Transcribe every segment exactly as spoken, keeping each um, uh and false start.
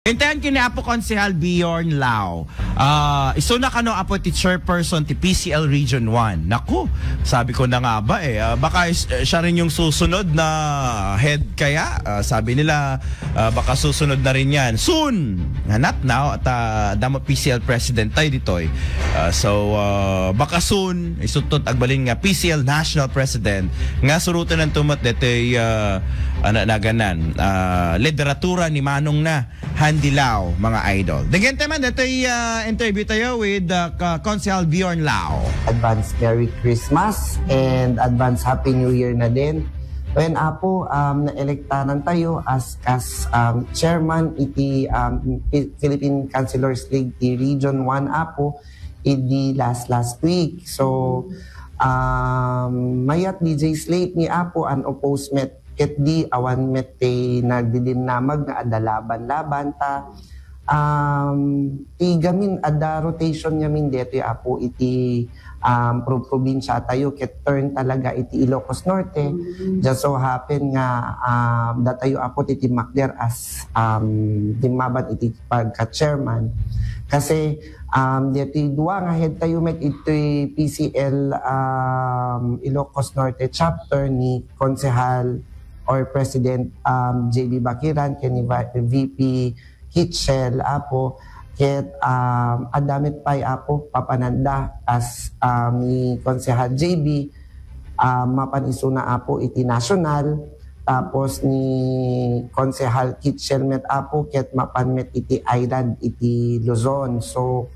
Intayan kini Apo Konsehal Bjorn Lao. Ah, isuna kano, Apo, ti chairperson ti P C L Region one. Naku, sabi ko na nga ba eh. Ah, baka is, eh, siya rin yung susunod na head kaya. Ah, sabi nila, ah, baka susunod na rin yan. Soon! Nga, not now, at ah, damo P C L president tayo ditoy. Ah, so, ah, baka soon, isuttot agbalin nga P C L national president. Nga surutan ng tumat detoy, ah, ana naganan. Ah, literatura ni Manong na. Handy Lao, mga idol. Dagente man, detoy ah, interview tayo with uh, Ka- Konsehal Bjorn Lao. Advance Merry Christmas and advance Happy New Year na din. When, Apo, um, naelektaran tayo as, as um, chairman iti um, Phi- Philippine Councilors League ti Region one, Apo, idi last last week. So, um, mayat D J slate ni Apo, unopposed met, ket di awan met ti nagdidinnamag nga adda laban-laban ta um, ti gamin adda rotation ngamin detoy, Apo, iti um, pro- probinsya tayo ket turn talaga iti Ilocos Norte. Just so happen nga um, datayo, Apo, ti timmakder as um, dimmaban iti pagka-chairman. Kasi um, deti dua nga head tayo met iti P C L um, Ilocos Norte chapter ni Konsehal or President um, J B Bakiran ken ni Vi- V P Kitchel, Apo, ket um, adda met pay, Apo, papananda as um, ni Konsehal J B um, mapan isuna, Apo, iti national, tapos ni Konsehal Kitchel met, Apo, ket mapan met iti island iti Luzon. So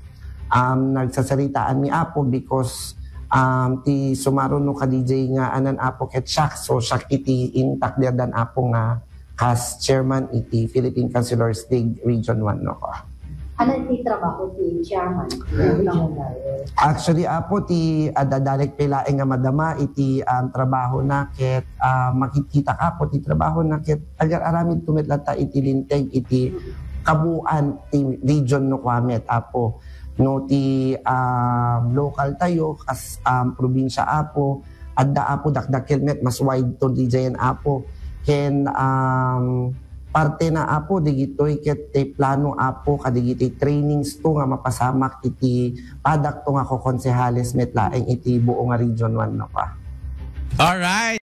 um, nagsasaritaan mi, Apo, because um, ti sumaruno ka D J nga anan, Apo, ket siak. So siak iti intakderdan, Apo, nga kas chairman iti Philippine Councilors League Region one, no ko. Ano ti trabaho ti chairman? Actually, Apo, ti adadalek pay laeng nga madama iti um, trabaho na ket ah, makikita ka, Apo, ti trabaho na ket agar-aramid to met latta iti linteg iti kabuuan ti region, no, kuamet, Apo. No, ti um, local tayo kas um, probinsya, Apo, adda, Apo, dakdakkel met, mas wide to dijayen, Apo. Ken um, parte na, Apo, digitoy ket ti plano, Apo, kadigiti trainings to nga mapasamak iti padak to nga kokonsehales met laeng iti buo nga Region one, no, pa. Alright.